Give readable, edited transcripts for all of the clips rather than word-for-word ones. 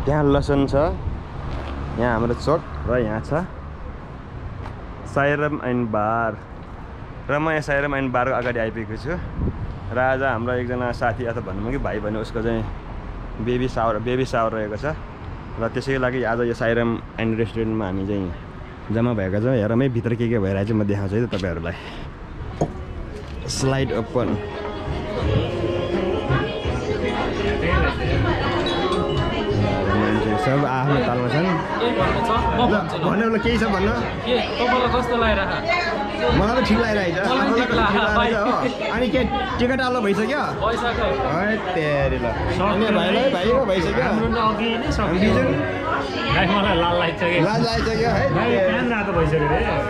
त्यहाँ लसन छ, यहाँ हाम्रो चोक र यहाँ छ साइरम एन्ड बार र म यहाँ साइरम एन्ड बारको अगाडि आइपुगेको छु र आज हाम्रो एकजना साथी अथवा भन्नु कि भाइ भने उसको चाहिँ बेबी सावर रहेको छ र त्यसैको लागि आज यो साइरम एन्ड रेस्टुरेन्टमा हामी चाहिँ जम्मा भएको छौँ। हेरौँ है भित्र के भइरहेको छ, म देखाउँछु है त तपाईँहरूलाई। Slide open. मान्छे सब आफ्नो तालमा छन्। भन्नु केही छ भन्नु? तपाईँलाई कस्तो लागिरहेको? मलाई त ठिक लागिरहेको छ। अनि के टिकट आलो भइसक्यो? तेरी ल भाइ भइसक्यो। मलाई लाल लागिसक्यो है।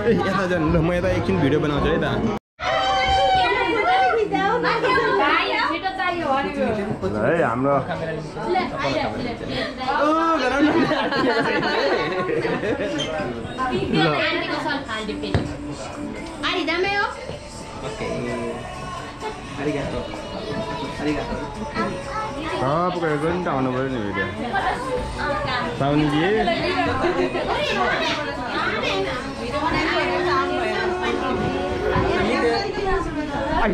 यता जानु ल, म यता एकछिन भिडियो बनाउँछु है त। है हाम्रो सबको एक घन्टा आउनु पऱ्यो नि भिडियो। साउन्जी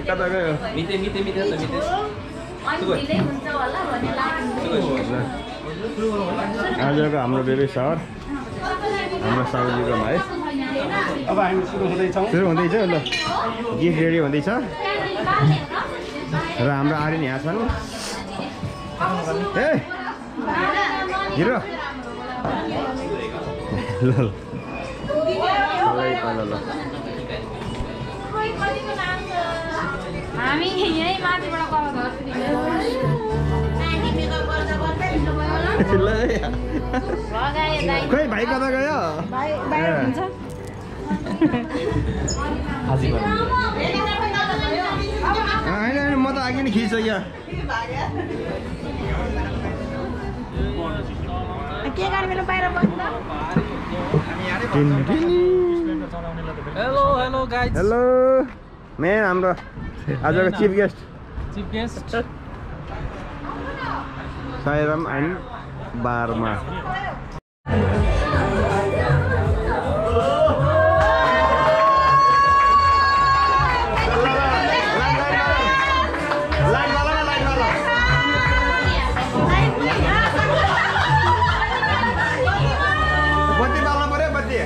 कता गयो? आजको हाम्रो बेबी सावर हाम्रो साउजीको भाइ। अब हामी सुरु हुँदैछ ल, गिफ्ट रेडी हुँदैछ र हाम्रो आर्यन यहाँ छन्। ए हिरो ल ल हामी यही माथिबाट कल गर्छौँ। खोइ भाइ कता गयो? होइन म त अघि नै खिचिसक्यो। Hello guys. हेलो मेन हाम्रो आजको चिफ गेस्ट साइरम एन्ड बारमा। बत्ती बाल्नु पर्यो बत्ती।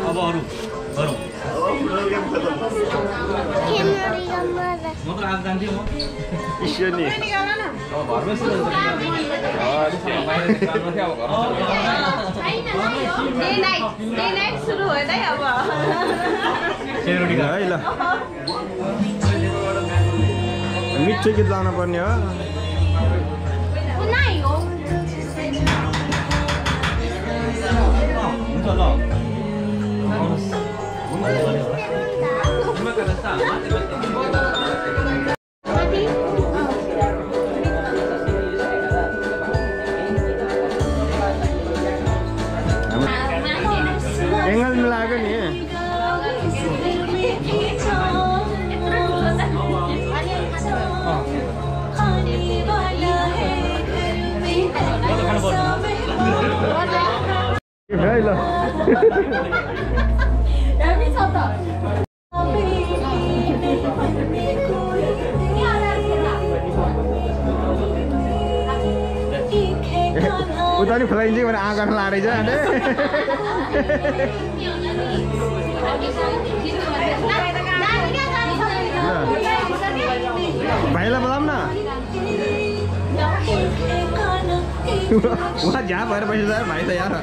अब अरू म त आज जान्थेँ म ईश्वरनी मिठो गीत लाउनु पर्ने हो। एङ्गल मिलाएको नि। ल उता नि फुलाइन्छ भने आँखा लाँदैछ भाइलाई बोलाऊँ न। वहाँ जहाँ भएर बसिन्छ भाइ त यार।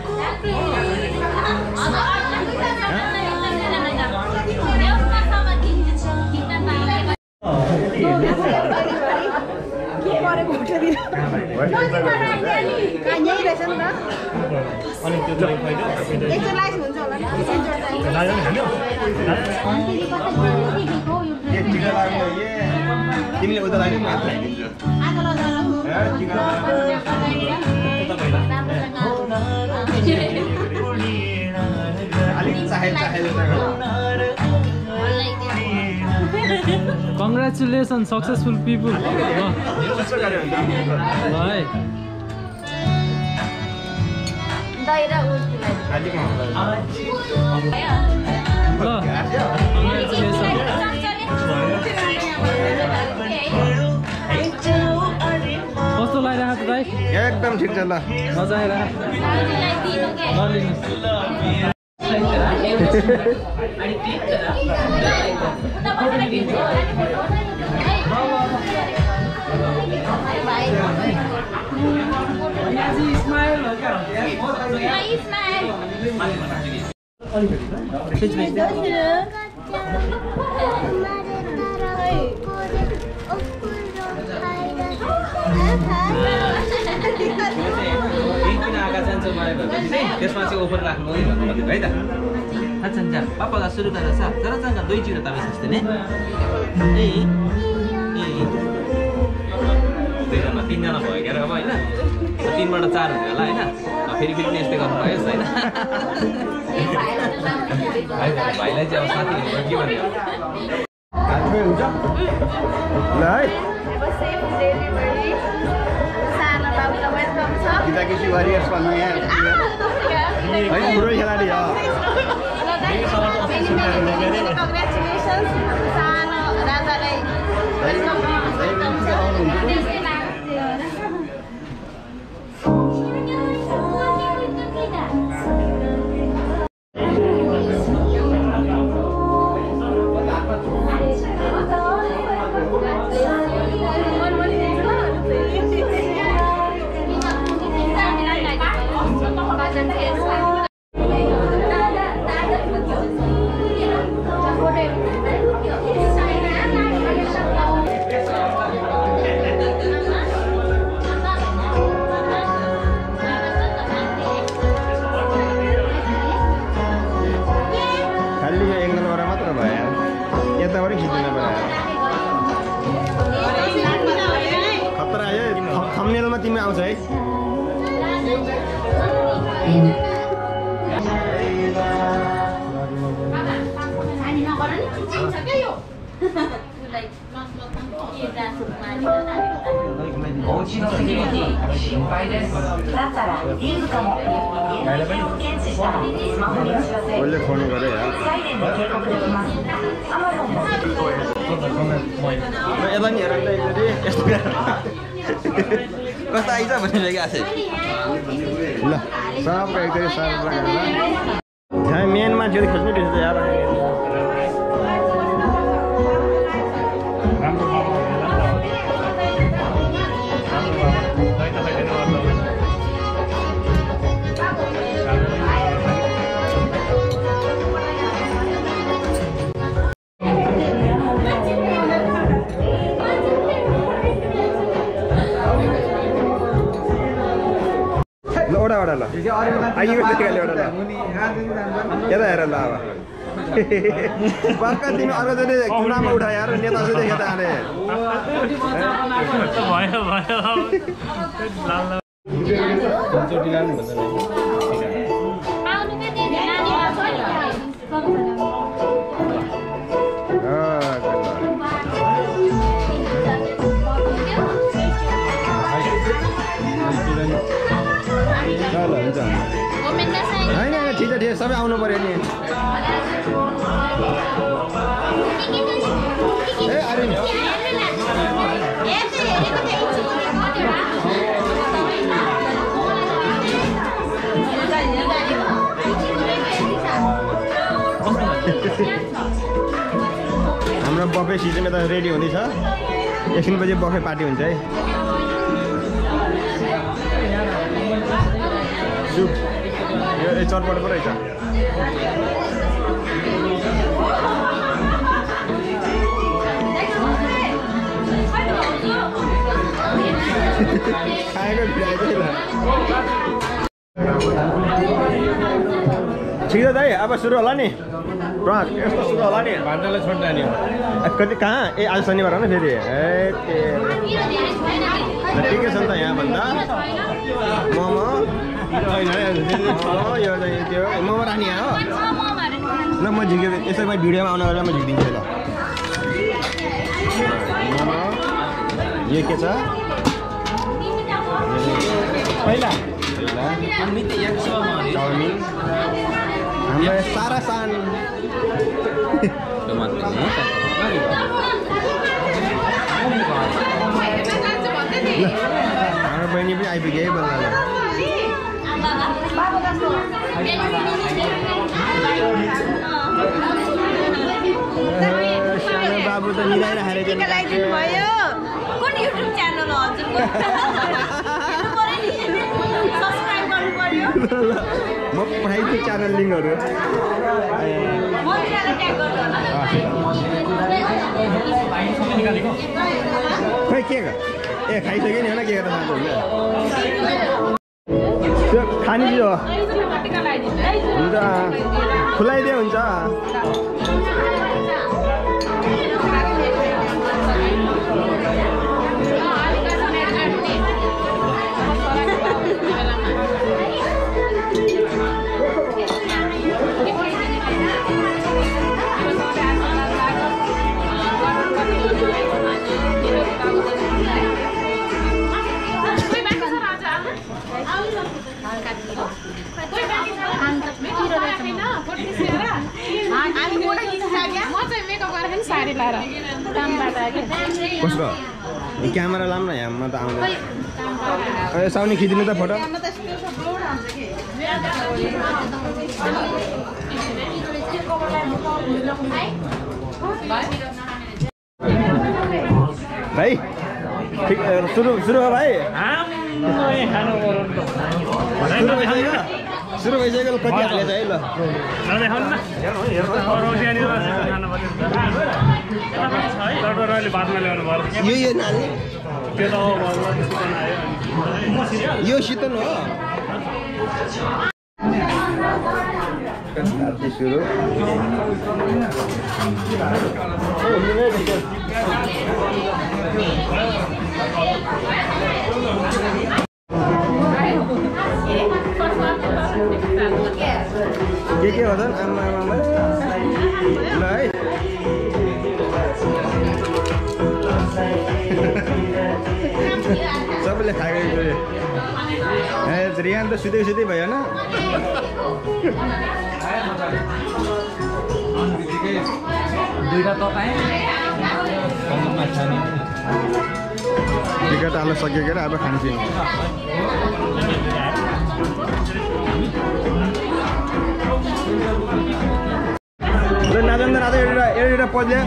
तिमीले उता लाग्यो मात्र हालिदिन्छु अलिक चाहेल कङ्ग्रेचुलेसन सक्सेसफुल पिपुल है कस्तो लागिरहेको छ दाइ एकदम ठिक छ ल मजा आइरहेको त्यसमा चाहिँ ओभर राख्नु है त अच्छा पापालाई सुरु गरेर सा जरा जरा दुई चिरो तपाईँ जस्तै नै दुईजना तीनजना भयो क्या अब होइन 3बाट 4 हुने होला होइन फेरि फेरि यस्तै गर्नु भयो होइन भाइलाई चाहिँ अब साथी के भन्ने हुन्छ ल है किताकी वारियर्स भन्नु यहाँ है पुरै खेलाडी हो Congratulations, Sana, Razalai. थम्बनेलमा तिमी आउँछ है बोले फोन गरे यार यता नि हेर कस्तो आइज भनेर गएको छ ल सबको एकचोटि सर्भ गरेर यहाँ मेन मान्छेले खेल्नु रहेछ यार ओडा ओडा ल आइयो त्यतिखेर ओडा ल यता हेर ल अब पक्का तिमी अर्को जति कुरामा उठा यार नेता जति देखे त आले भयो चोटी लानु भन्दा होइन ठिक छ सबै आउनु पर्यो नि ए अरे हाम्रो बफे सिजन त रेडी हुँदैछ एकछिन बजे बफे पार्टी हुन्छ है सुप यो चटपट पो रहेछ खाएको ठिक छ दाइ अब सुरु होला नि प्रहर यस्तो सुरु होला नि भान्डालाई छोड्दा नि कति कहाँ ए आज शनिबार हो नि फेरि ए ठिकै छ नि त यहाँ भन्दा मोमो यो त्यो मोमो राख्ने हो ल म झिक्यो यसो म भिडियोमा आउन गरेर म झिकिदिन्छु ल मोमो यो के छ पहिला चाउमिन हाम्रो सारा सान हाम्रो बहिनी पनि आइपुग्यो है बल्ल सानो बाबु त मिलाइराखेर भयो कुन युट्युब च्यानल हो हजुरको सब्स्क्राइब गर्नु पर्यो म पठाइदिन्छु च्यानल लिङ्कहरू खै के ए खाइसक्यो नि होइन के गर्दा त्यो खाने चिज हो हुन्छ खुलाइदिए हुन्छ कसको क्यामेरा लाम न यहाँ म त आउँदैन साउनी खिचिदिनु त फोटो भाइ ठिक सुरु हो भाइ सुरु भइसक्यो कति हालेछ है ल यो नानी यो शीतल हो सुरु के हो त आमा ल है सबैले खाएको ए रियान त सुत्दै भयो न दुईटा त आलु सकियो के अब खान्छु नाचन्दा नाच्दा एउटा पज्या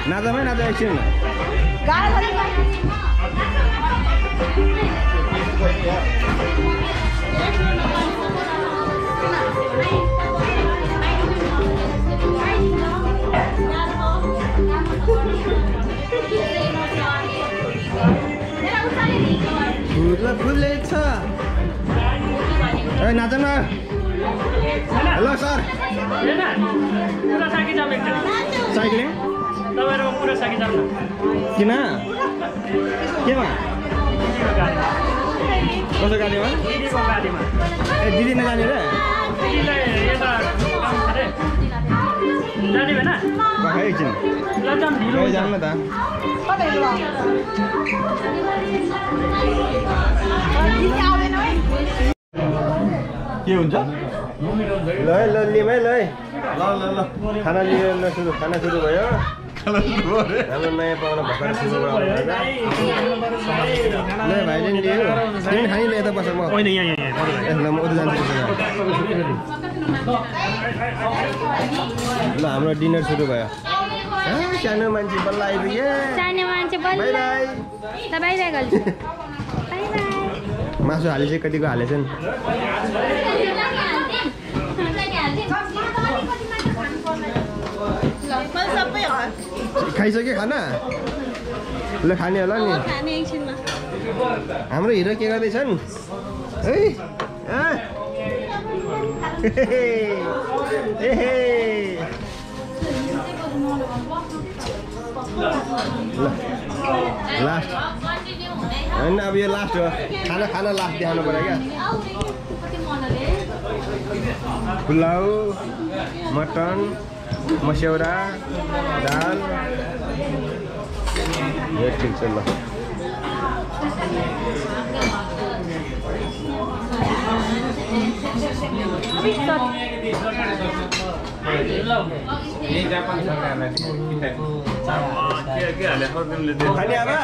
नाच्दामै नाच्दा एकछिन फुलेछ नाच न हेलो सर साइक्लिङ किन केमा कसो गाडीमा ए दिदी नजाने र एकछिन जान्न त के हुन्छ ल ल लिम है ल खाना लिएर खाना सुरु भयो हाम्रो नयाँ पाहुना भर्खर सुरु भयो ल भाइले नि लियो तिमी खानी ल यता बस म म उता जान्छु ल हाम्रो डिनर सुरु भयो सानो मान्छे बल्ल आइपुग्यो सानो मान्छे बल्ल बाइ बाइ बाइ बाइ मासु हाले चाहिँ कतिको हालेछन् सबै खाइसक्यो खाना ल खाने होला नि खाने एकछिनमा हाम्रो हिरो के गर्दैछन् है लास्ट होइन अब यो लास्ट हो खाना लास्ट देखाउनु पऱ्यो क्या पुलाउ मटन मस्यौरा दाल यो ठिक छ ल खाने आमा